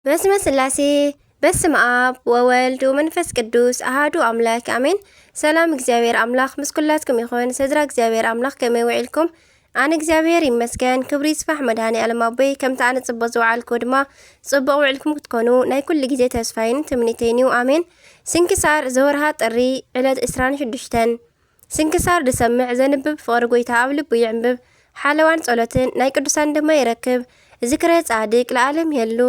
በስመ ስላሴ፣ በስመ ኣብ ወወልድ ወመንፈስ ቅዱስ ኣሃዱ ኣምላክ ኣሜን። ሰላም እግዚኣብሔር ኣምላክ ምስ ኩላትኩም ይኹን። ስድራ እግዚኣብሔር ኣምላክ ከመይ ውዒልኩም? ኣነ እግዚኣብሔር ይመስገን፣ ክብሪ ይስፋሕ መድኃኔ ዓለም ኣቦይ። ከምቲ ኣነ ጽቡቕ ዝወዓልኩ ድማ ጽቡቕ ውዕልኩም ክትኮኑ ናይ ኩሉ ግዜ ተስፋይን ትምኒተይን እዩ። ኣሜን። ስንክሳር ዘወርሃ ጥሪ ዕለት ዕስራን ሽዱሽተን። ስንክሳር ዝሰምዕ ዘንብብ ፍቕሪ ጎይታ ኣብ ልቡ ይዕንብብ። ሓለዋን ጸሎትን ናይ ቅዱሳን ድማ ይረክብ። ዝክረ ጻድቅ ለዓለም ይህሉ፣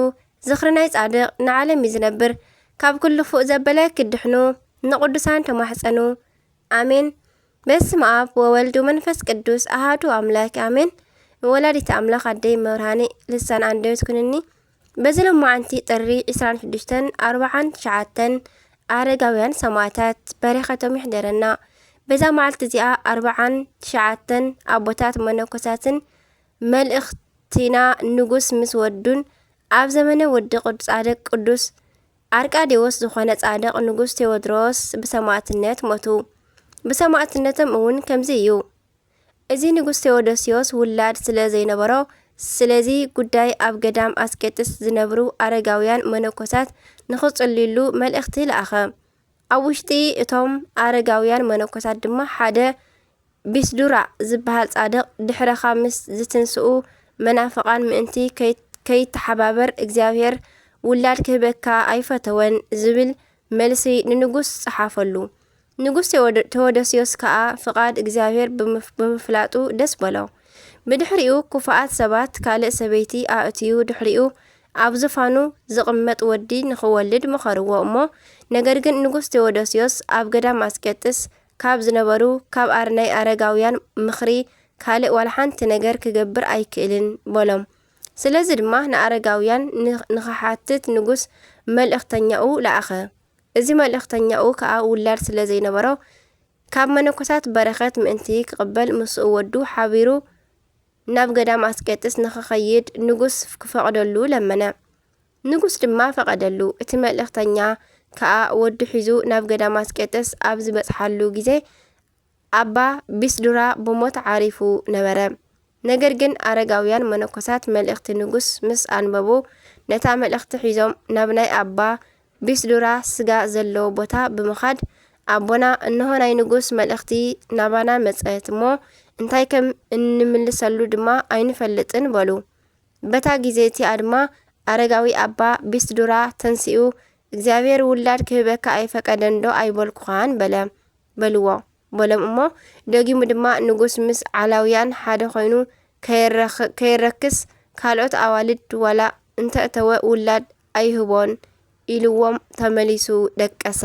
ዝኽሪ ናይ ጻድቅ ንዓለም እዩ ዝነብር። ካብ ኩሉ ክፉእ ዘበለ ክድሕኑ ንቅዱሳን ተማሕጸኑ። ኣሜን። በስመ ኣብ ወወልድ ወመንፈስ ቅዱስ ኣሃዱ ኣምላክ ኣሜን። ወላዲተ ኣምላክ ኣደይ መብርሃኒ ልሳን ኣንደበት ኩንኒ። በዚ ሎማዓንቲ ጥሪ ዕስራን ሽዱሽተን ኣርብዓን ትሽዓተን ኣረጋውያን ሰማዕታት በረኸቶም ይሕደረና። በዛ መዓልቲ እዚኣ ኣርብዓን ትሽዓተን ኣቦታት መነኮሳትን መልእኽቲና ንጉስ ምስ ወዱን ኣብ ዘመነ ወዲ ቅዱስ ጻድቅ ቅዱስ ኣርቃዴዎስ ዝኾነ ጻድቅ ንጉስ ቴዎድሮስ ብሰማዕትነት ሞቱ። ብሰማዕትነቶም እውን ከምዚ እዩ። እዚ ንጉስ ቴዎዶስዮስ ውላድ ስለ ዘይነበሮ፣ ስለዚ ጉዳይ ኣብ ገዳም ኣስቄጥስ ዝነብሩ ኣረጋውያን መነኮሳት ንኽጽልዩሉ መልእኽቲ ለኣኸ። ኣብ ውሽጢ እቶም ኣረጋውያን መነኮሳት ድማ ሓደ ቢስዱራ ዝበሃል ጻድቕ ድሕረኻ ምስ ዝትንስኡ መናፍቓን ምእንቲ ከይ-፣ ከይተሓባበር እግዚኣብሔር ውላድ ክህበካ ኣይፈተወን ዝብል መልሲ ንንጉስ ጸሓፈሉ። ንጉስ ቴዎዶ-፣ ቴዎዶስዮስ ከኣ ፍቓድ እግዚኣብሔር ብምፍ-፣ ብምፍላጡ ደስ በሎ። ብድሕሪኡ ክፉኣት ሰባት ካልእ ሰበይቲ ኣእትዩ ድሕሪኡ ኣብ ዙፋኑ ዝቕመጥ ወዲ ንኽወልድ መኸርዎ እሞ፣ ነገር ግን ንጉስ ቴዎዶስዮስ ኣብ ገዳም ኣስቄጥስ ካብ ዝነበሩ ካብ ኣር-፣ ናይ ኣረጋውያን ምኽሪ ካልእ ዋላ ሓንቲ ነገር ክገብር ኣይክእልን በሎም። ስለዚ ድማ ንኣረጋውያን ን-፣ ንኽሓትት ንጉስ መልእኽተኛኡ ለኣኸ። እዚ መልእኽተኛኡ ከኣ ውላድ ስለ ዘይነበሮ፣ ካብ መነኮሳት በረኸት ምእንቲ ክቕበል ምስኡ ወዱ ሓቢሩ ናብ ገዳም ኣስቄጥስ ንኽኸይድ ንጉስ ክፈቕደሉ ለመነ። ንጉስ ድማ ፈቐደሉ። እቲ መልእኽተኛ ከኣ ወዱ ሒዙ ናብ ገዳም ኣስቄጥስ ኣብ ዝበጽሓሉ ግዜ፣ ኣባ ቢስዱራ ብሞት ዓሪፉ ነበረ። ነገር ግን ኣረጋውያን መነኮሳት መልእኽቲ ንጉስ ምስ ኣንበቡ፣ ነታ መልእኽቲ ሒዞም ናብ ናይ ኣባ ቢስዱራ ስጋ ዘለዎ ቦታ ብምኻድ፣ ኣቦና፣ እንሆ ናይ ንጉስ መልእኽቲ ናባና መጸት እሞ፣ እንታይ ከም እንምልሰሉ ድማ ኣይንፈልጥን በሉ። በታ ግዜ እቲኣ ድማ ኣረጋዊ ኣባ ቢስዱራ ተንሲኡ፣ እግዚኣብሔር ውላድ ክህበካ ኣይፈቀደን ዶ ኣይበልኩኻን በለ፣ በልዎ፣ በሎም እሞ፣ ደጊሙ ድማ ንጉስ ምስ ዓላውያን ሓደ ኮይኑ ከየረኽ-፣ ከየረክስ ካልኦት ኣዋልድ ዋላ እንተእተወ ውላድ ኣይህቦን ኢልዎም ተመሊሱ ደቀሰ።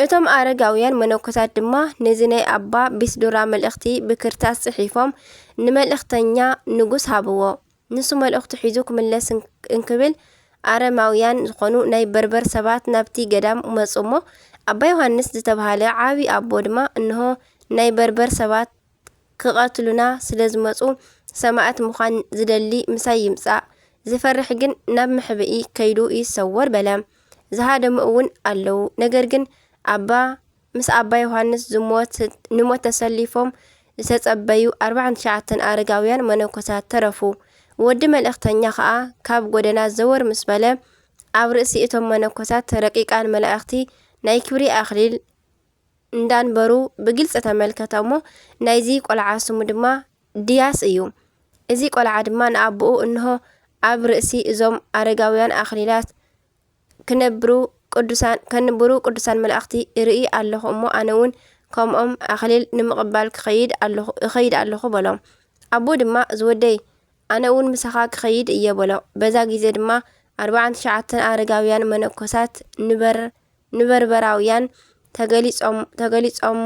እቶም ኣረጋውያን መነኮሳት ድማ ነዚ ናይ ኣባ ቢስዱራ መልእኽቲ ብክርታስ ጽሒፎም ንመልእኽተኛ ንጉስ ሃብዎ። ንሱ መልእኽቱ ሒዙ ክምለስ እንክ-፣ እንክብል ኣረማውያን ዝኾኑ ናይ በርበር ሰባት ናብቲ ገዳም መጹ እሞ፣ ኣባ ዮሃንስ ዝተባህለ ዓቢ ኣቦ ድማ፣ እንሆ ናይ በርበር ሰባት ክቐትሉና ስለ ዝመጹ፣ ሰማዕት ምዃን ዝደሊ ምሳይ ይምጻእ፣ ዝፈርሕ ግን ናብ መሕብኢ ከይዱ ይሰወር በለ። ዝሃደሙ እውን ኣለዉ። ነገር ግን ኣባ፣ ምስ ኣባ ዮሃንስ ዝሞት፣ ንሞት ተሰሊፎም ዝተጸበዩ ኣርባዓን ትሽዓተን ኣረጋውያን መነኮሳት ተረፉ። ወዲ መልእኽተኛ ኸኣ ካብ ጎደና ዘወር ምስ በለ፣ ኣብ ርእሲ እቶም መነኮሳት ረቂቃን መላእኽቲ ናይ ክብሪ ኣኽሊል እንዳንበሩ ብግልጺ ተመልከተ እሞ፣ ናይዚ ቆልዓ ስሙ ድማ ድያስ እዩ። እዚ ቆልዓ ድማ ንኣቦኡ፣ እንሆ ኣብ ርእሲ እዞም ኣረጋውያን ኣኽሊላት ክነብሩ ቅዱሳን፣ ከንብሩ ቅዱሳን መላእኽቲ እርኢ ኣለኹ እሞ፣ ኣነ እውን ከምኦም ኣኽሊል ንምቕባል ክኸይድ ኣለኹ፣ እኸይድ ኣለኹ በሎ። ኣቦኡ ድማ፣ ዝወደይ፣ ኣነ እውን ምሳኻ ክኸይድ እየ በሎ። በዛ ግዜ ድማ ኣርባዓን ትሽዓተን ኣረጋውያን መነኮሳት ንበር-፣ ንበርበራውያን ተገሊጾም፣ ተገሊጾም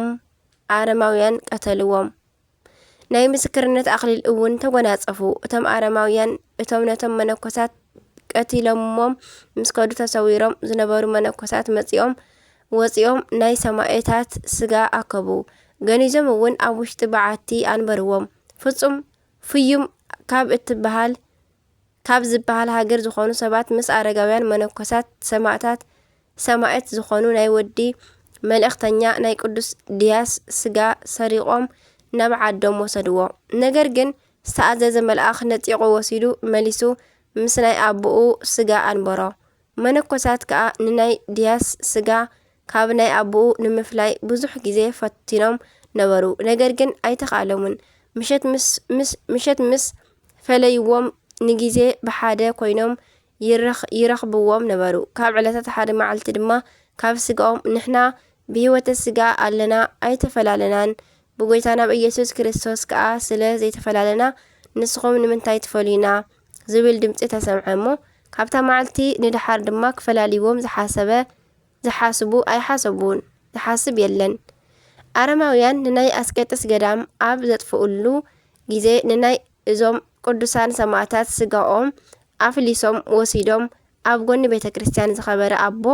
ኣረማውያን ቀተልዎም። ናይ ምስክርነት ኣኽሊል እውን ተጎናጸፉ። እቶም ኣረማውያን፣ እቶም ነቶም መነኮሳት ቀቲሎምዎም ምስ ከዱ ተሰዊሮም ዝነበሩ መነኮሳት መጺኦም፣ ወጺኦም ናይ ሰማእታት ስጋ ኣከቡ። ገኒዞም እውን ኣብ ውሽጢ በዓቲ ኣንበርዎም። ፍጹም ፍዩም ካብ እትበሃል፣ ካብ ዝበሃል ሃገር ዝኾኑ ሰባት ምስ ኣረጋውያን መነኮሳት ሰማእታት፣ ሰማእት ዝኾኑ ናይ ወዲ መልእኽተኛ ናይ ቅዱስ ድያስ ስጋ ሰሪቖም ናብ ዓዶም ወሰድዎ። ነገር ግን ዝተኣዘዘ መልኣኽ ነጢቑ ወሲዱ መሊሱ ምስ ናይ ኣቦኡ ስጋ ኣንበሮ። መነኮሳት ከኣ ንናይ ድያስ ስጋ ካብ ናይ ኣቦኡ ንምፍላይ ብዙሕ ግዜ ፈቲኖም ነበሩ፣ ነገር ግን ኣይተኻእሎምን። ምሸት ምስ፣ ምስ፣ ምሸት ምስ ፈለይዎም ንግዜ ብሓደ ኮይኖም ይረኽ-፣ ይረኽብዎም ነበሩ። ካብ ዕለታት ሓደ መዓልቲ ድማ ካብ ስጋኦም፣ "ንሕና ብህይወተ ስጋ ኣለና፣ ኣይተፈላለናን። ብጎይታና ብኢየሱስ ክርስቶስ ከኣ ስለ ዘይተፈላለና፣ ንስኹም ንምንታይ ትፈልዩና?" ዝብል ድምጺ ተሰምዐ እሞ፣ ካብታ መዓልቲ ንደሓር ድማ ክፈላልይዎም ዝሓሰበ፣ ዝሓስቡ ኣይሓሰቡን። ዝሓስብ የለን። ኣረማውያን ንናይ ኣስቄጥስ ገዳም ኣብ ዘጥፍኡሉ ግዜ፣ ንናይ እዞም ቅዱሳን ሰማእታት ስጋኦም ኣፍሊሶም ወሲዶም፣ ኣብ ጎኒ ቤተ ክርስቲያን ዝኸበረ ኣቦ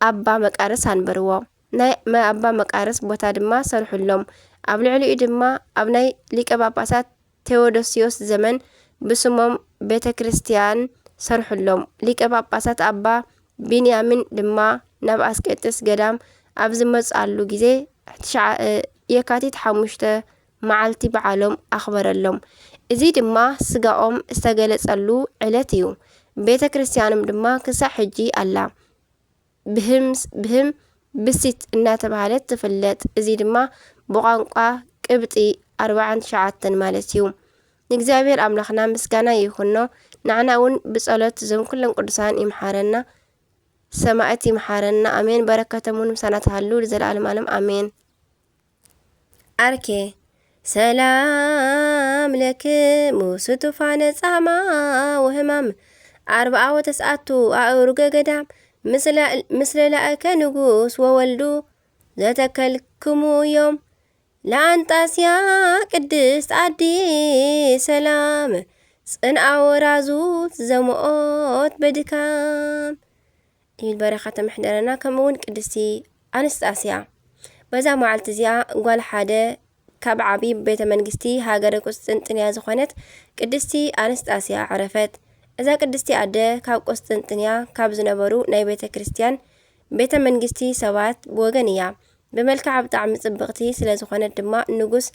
ኣባ መቃርስ ኣንበርዎ። ናይ መ-፣ ኣባ መቃርስ ቦታ ድማ ሰርሑሎም። ኣብ ልዕሊኡ ድማ ኣብ ናይ ሊቀ ጳጳሳት ቴዎዶስዮስ ዘመን ብስሞም ቤተ ክርስቲያን ሰርሑሎም። ሊቀ ጳጳሳት ኣባ ቢንያሚን ድማ ናብ ኣስቄጥስ ገዳም ኣብ ዝመጽኣሉ ግዜ፣ ትሽዓ-፣ የካቲት ሓሙሽተ መዓልቲ በዓሎም ኣኽበረሎም። እዚ ድማ ስጋኦም ዝተገለጸሉ ዕለት እዩ። ቤተ ክርስቲያኖም ድማ ክሳዕ ሕጂ ኣላ። ብህም፣ ብህም ብሲት እናተባህለት ትፍለጥ። እዚ ድማ ብቋንቋ ቅብጢ ኣርባዓን ትሽዓተን ማለት እዩ። ንእግዚኣብሔር ኣምላኽና ምስጋና ይኹኖ፣ ንዓና እውን ብጸሎት እዞም ኩሎም ቅዱሳን ይምሓረና፣ ሰማዕት ይምሓረና። ኣሜን። በረከቶም እውን ምሳና ትሃሉ ንዘለኣለም ዓለም። ኣሜን። ኣርኬ፣ ሰላም ለክሙ ስቱፋነ ጻማ ወህማም ኣርብዓ ወተስዓቱ ኣእሩገ ገዳም ምስለ፣ ምስለ ላእከ ንጉስ ወወልዱ ዘተከልክሙ እዮም። ለኣንጣስያ ቅድስት ዓዲ ሰላም ጽንዓ ወራዙት ዘመኦት በድካም። ይብል በረኻ ተመሕደረና፣ ከምኡ እውን ቅድስቲ ኣንስጣስያ። በዛ መዓልቲ እዚኣ ጓል ሓደ ካብ ዓቢ ቤተ መንግስቲ ሃገረ ቁስጥንጥንያ ዝኾነት ቅድስቲ ኣንስጣስያ ዓረፈት። እዛ ቅድስቲ ኣደ ካብ ቁስጥንጥንያ ካብ ዝነበሩ ናይ ቤተ ክርስቲያን ቤተ መንግስቲ ሰባት ወገን እያ። ብመልክዓ ብጣዕሚ ጽብቕቲ ስለ ዝኾነት ድማ ንጉስ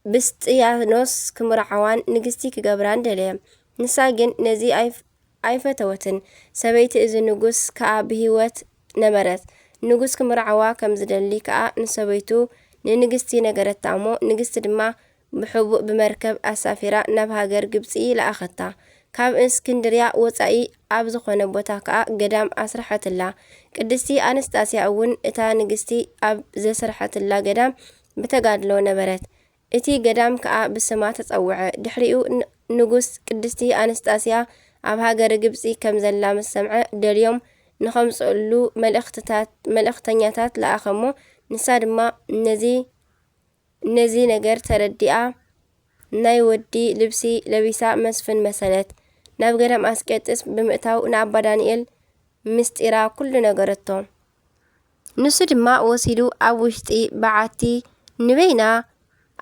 ብስጥያኖስ ክምርዓዋን ንግስቲ ክገብራን ደለየ። ንሳ ግን ነዚ ኣይፍ-፣ ኣይፈተወትን። ሰበይቲ እዚ ንጉስ ከኣ ብህይወት ነበረት። ንጉስ ክምርዓዋ ከም ዝደሊ ከኣ ንሰበይቱ ንንግስቲ ነገረታ እሞ፣ ንግስቲ ድማ ብሕቡእ ብመርከብ ኣሳፊራ ናብ ሃገር ግብጺ ለኣኸታ። ካብ እስክንድርያ ወጻኢ ኣብ ዝኾነ ቦታ ከኣ ገዳም ኣስርሐትላ። ቅድስቲ ኣንስጣስያ እውን እታ ንግስቲ ኣብ ዘስርሐትላ ገዳም ብተጋድሎ ነበረት። እቲ ገዳም ከኣ ብስማ ተጸውዐ። ድሕሪኡ ን-፣ ንጉስ ቅድስቲ ኣንስጣስያ ኣብ ሃገረ ግብጺ ከም ዘላ ምስ ሰምዐ፣ ደልዮም ንኸምጽእሉ መልእኽትታት፣ መልእኽተኛታት ለኣኸ እሞ፣ ንሳ ድማ ነዚ፣ ነዚ ነገር ተረዲኣ፣ ናይ ወዲ ልብሲ ለቢሳ መስፍን መሰለት። ናብ ገዳም ኣስቄጥስ ብምእታው ንኣባ ዳንኤል ምስጢራ ኩሉ ነገረቶ። ንሱ ድማ ወሲዱ ኣብ ውሽጢ በዓቲ ንበይና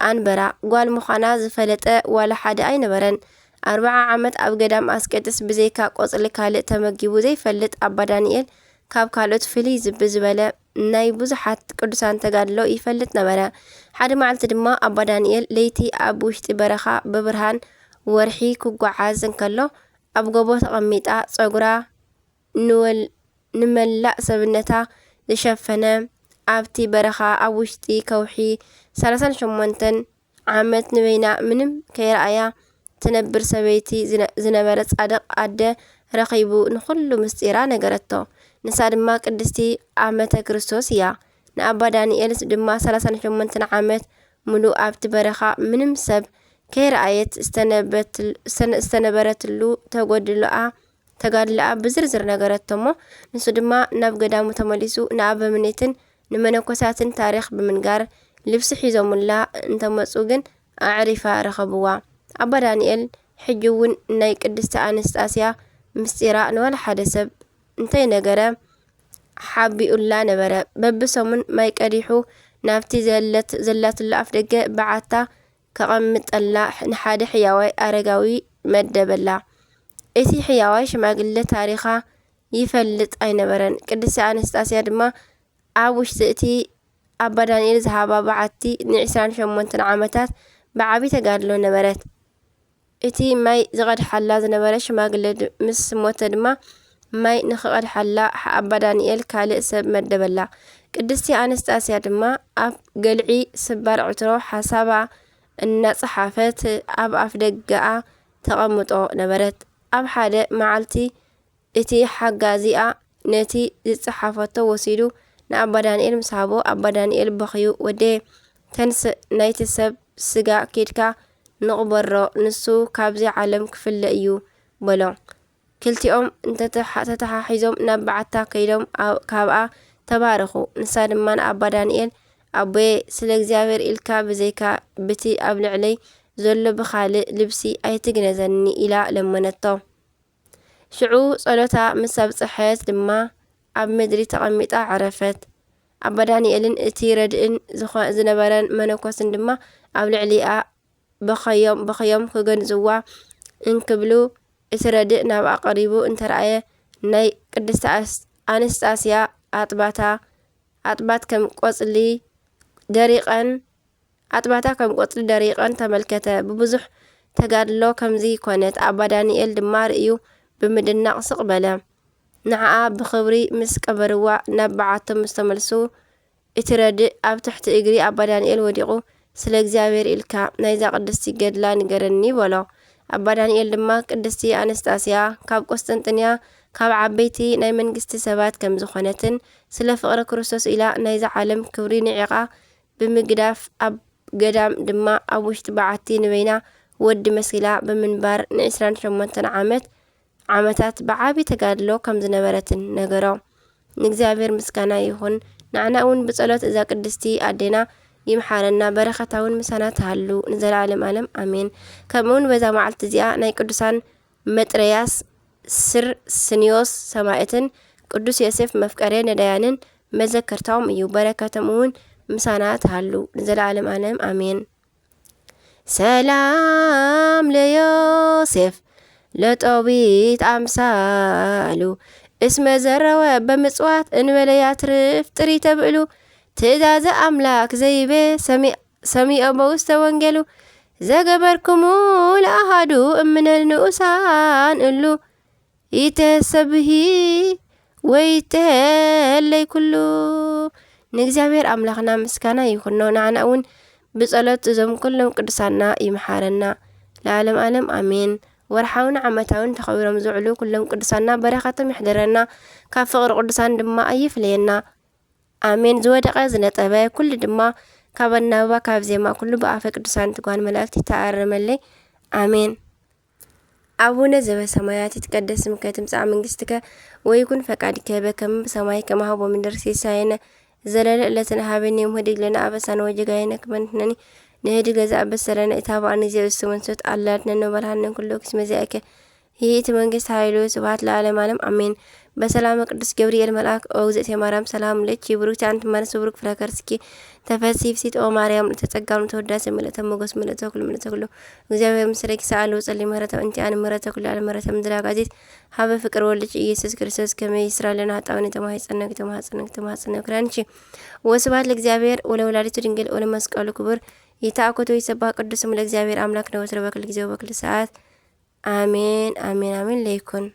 ኣንበራ። ጓል ምዃና ዝፈለጠ ዋላ ሓደ ኣይነበረን። ኣርብዓ ዓመት ኣብ ገዳም ኣስቄጥስ ብዘይካ ቆጽሊ ካልእ ተመጊቡ ዘይፈልጥ ኣባ ዳንኤል፣ ካብ ካልኦት ፍልይ ዝብ-፣ ዝበለ ናይ ብዙሓት ቅዱሳን ተጋድሎ ይፈልጥ ነበረ። ሓደ መዓልቲ ድማ ኣባ ዳንኤል ለይቲ ኣብ ውሽጢ በረኻ ብብርሃን ወርሒ ክጓዓዝ እንከሎ፣ ኣብ ጎቦ ተቐሚጣ ጸጉራ ንወል-፣ ንመላእ ሰብነታ ዝሸፈነ፣ ኣብቲ በረኻ ኣብ ውሽጢ ከውሒ ሰላሳን ሸሞንተን ዓመት ንበይና ምንም ከይረኣያ ትነብር ሰበይቲ ዝነ-፣ ዝነበረ ጻድቕ ኣደ ረኺቡ ንኹሉ ምስጢራ ነገረቶ። ንሳ ድማ ቅድስቲ ኣመተ ክርስቶስ እያ። ንኣባ ዳንኤል ድማ ሰላሳን ሸሞንተን ዓመት ሙሉእ ኣብቲ በረኻ ምንም ሰብ ከይረኣየት ዝተነበትል-፣ ዝተነ-፣ ዝተነበረትሉ ተጎድሎኣ፣ ተጋድሎኣ ብዝርዝር ነገረቶ እሞ፣ ንሱ ድማ ናብ ገዳሙ ተመሊሱ ንኣበምኔትን ንመነኮሳትን ታሪኽ ብምንጋር፣ ልብሲ ሒዞሙላ እንተመጹ ግን ኣዕሪፋ ረኸብዋ። ኣባ ዳንኤል ሕጂ እውን ናይ ቅድስቲ ኣንስጣስያ ምስጢራ ንዋላ ሓደ ሰብ እንተይነገረ ሓቢኡላ ነበረ። በብሰሙን ማይ ቀዲሑ ናብቲ ዘለት-፣ ዘላትሉ ኣፍደገ በዓታ ከቐምጠላ ንሓደ ሕያዋይ ኣረጋዊ መደበላ። እቲ ሕያዋይ ሽማግለ ታሪኻ ይፈልጥ ኣይነበረን። ቅድስቲ ኣንስጣስያ ድማ ኣብ ውሽጢ እቲ ኣባ ዳንኤል ዝሃባ በዓቲ ንዒስራን ሸሞንተን ዓመታት ብዓቢ ተጋድሎ ነበረት። እቲ ማይ ዝቐድሓላ ዝነበረ ሽማግለ ድ-፣ ምስ ሞተ ድማ፣ ማይ ንኽቐድሓላ ኣባ ዳንኤል ካልእ ሰብ መደበላ። ቅድስቲ ኣነስጣስያ ድማ ኣብ ገልዒ ስባር ዕትሮ ሓሳባ እናጸሓፈት ኣብ ኣፍደገኣ ተቐምጦ ነበረት። ኣብ ሓደ መዓልቲ እቲ ሓጋዚኣ ነቲ ዝጸሓፈቶ ወሲዱ ንኣባ ዳንኤል ምስ ሃቦ፣ ኣባ ዳንኤል በኽዩ፣ "ወደየ፣ ተንስእ፣ ናይቲ ሰብ ስጋ ኬድካ ንቕበሮ፣ ንሱ ካብዚ ዓለም ክፍለ እዩ" በሎ። ክልቲኦም እንተተሓ-፣ ተተሓሒዞም ናብ በዓታ ከይዶም ኣብ-፣ ካብኣ ተባረኹ። ንሳ ድማ ንኣባ ዳንኤል፣ "ኣቦየ፣ ስለ እግዚኣብሔር ኢልካ ብዘይካ ብቲ ኣብ ልዕለይ ዘሎ ብኻልእ ልብሲ ኣይትግነዘኒ" ኢላ ለመነቶ። ሽዑ ጸሎታ ምስ ኣብጽሐት ድማ ኣብ ምድሪ ተቐሚጣ ዐረፈት። ኣባ ዳንኤልን እቲ ረድእን ዝኾ-፣ ዝነበረን መነኮስን ድማ ኣብ ልዕሊኣ በኸዮም፣ በኸዮም ክገንዝዋ እንክብሉ፣ እቲ ረድእ ናብኣ ቀሪቡ እንተረኣየ፣ ናይ ቅድስቲ ኣስ-፣ ኣንስጣስያ ኣጥባታ፣ ኣጥባት ከም ቆጽሊ ደሪቐን፣ ኣጥባታ ከም ቆጽሊ ደሪቐን ተመልከተ። ብብዙሕ ተጋድሎ ከምዚ ኮነት። ኣባ ዳንኤል ድማ ርእዩ ብምድናቕ ስቕ በለ። ንዓኣ ብኽብሪ ምስ ቀበርዋ፣ ናብ በዓቶም ምስ ተመልሱ፣ እቲ ረድእ ኣብ ትሕቲ እግሪ ኣባ ዳንኤል ወዲቑ፣ "ስለ እግዚኣብሔር ኢልካ ናይዛ ቅድስቲ ገድላ ንገረኒ" በሎ። ኣባ ዳንኤል ድማ ቅድስቲ ኣነስጣስያ ካብ ቆስጠንጥንያ ካብ ዓበይቲ ናይ መንግስቲ ሰባት ከም ዝኾነትን፣ ስለ ፍቕሪ ክርስቶስ ኢላ ናይዛ ዓለም ክብሪ ንዒቓ ብምግዳፍ፣ ኣብ ገዳም ድማ ኣብ ውሽጢ በዓቲ ንበይና ወዲ መሲላ ብምንባር ንዕስራን ሸሞንተን ዓመት፣ ዓመታት ብዓቢ ተጋድሎ ከም ዝነበረትን ነገሮ። ንእግዚኣብሔር ምስጋና ይኹን። ንዓና እውን ብጸሎት እዛ ቅድስቲ ኣዴና ይምሓረና፣ በረኸታ እውን ምሳና ትሃሉ ንዘለዓለም ዓለም ኣሜን። ከምኡ እውን በዛ መዓልቲ እዚኣ ናይ ቅዱሳን መጥረያስ፣ ስር ስንዮስ ሰማዕትን ቅዱስ ዮሴፍ መፍቀሬ ነዳያንን መዘከርታኦም እዩ። በረከቶም እውን ምሳና ትሃሉ ንዘለዓለም ዓለም ኣሜን። ሰላም ለዮሴፍ ለጦቢት ኣምሳሉ፣ እስመ ዘረወ በምጽዋት እንበለ ያትርፍ ጥሪተ ብዕሉ፣ ትእዛዘ ኣምላክ ዘይቤ ሰሚ-፣ ሰሚዖ በውስተ ወንጌሉ፣ ዘገበርክሙ ለኣሃዱ እምነ ንኡሳን እሉ፣ ይተሰብሂ ወይተለይ ኩሉ። ንእግዚኣብሔር ኣምላኽና ምስጋና ይኹኖ፣ ንዓና እውን ብጸሎት እዞም ኩሎም ቅዱሳና ይምሓረና ለዓለም ዓለም ኣሜን። ወርሓውን ዓመታውን ተኸቢሮም ዝውዕሉ ኩሎም ቅዱሳና በረኸቶም ይሕደረና፣ ካብ ፍቕሪ ቅዱሳን ድማ ኣይፍለየና። ኣሜን። ዝወደቐ ዝነጠበ ኩሉ ድማ ካብ ኣናብባ ካብ ዜማ ኩሉ ብኣፈ ቅዱሳን ትጓን መላእክት ይተኣረመለይ። ኣሜን። ኣቡነ ዘበሰማያት ይትቀደስ ስምከ ትምጻእ መንግስትከ ወይኩን ፈቃድከ በከመ በሰማይ ከማሁ በምድር ሲሳየነ ዘለለ ዕለትነ ሃበነ ዮም ህድግ ለነ ኣበሳነ ወጀጋየነ ከመ ንሕነኒ ንህድግ ለዘ ኣበሰለነ ኢታብኣነ እግዚኦ ውስተ መንሱት ኣላድነነ ወበልሃነ ኩሉ ክስመ ዚኣከ ይእቲ መንግስት ኃይሉ ስብሐት ለዓለም ዓለም አሜን። በሰላመ ቅዱስ ገብርኤል መልአክ ኦ እግዝእትየ ማርያም ሰላም ለኪ ብሩክቲ አንቲ እም አርያም ወቡሩክ ፍሬ ከርስኪ ተፈሲ ፍሲት ኦ ማርያም ምልዕተ ጸጋ ምልዕተ ውዳሴ ምልዕተ ሞገስ ምልዕተ ኩሉ ምልዕተ ኩሉ እግዚአብሔር ምስሌኪ ሰአሉ ጸሊ ምህረተ እንቲአን ምህረተ ኩሉ ዓለም ምህረተ ምድር አጋዚት ሀበ ፍቅር ወልድኪ ኢየሱስ ክርስቶስ ከመ ይስራ ለነ ኃጣውነ ተማሂጸነኪ ተማሂጸነኪ ተማሂጸነኪ ክዳንኪ ወስብሐት ለእግዚአብሔር ወለወላዲቱ ድንግል ወለመስቀሉ ክቡር ይትአኮቶ ይሰባህ ቅዱስ ስሙ ለእግዚአብሔር አምላክ ነወትረ በክል ጊዜ ወበክል ሰዓት አሜን፣ አሜን፣ አሜን ለይኩን።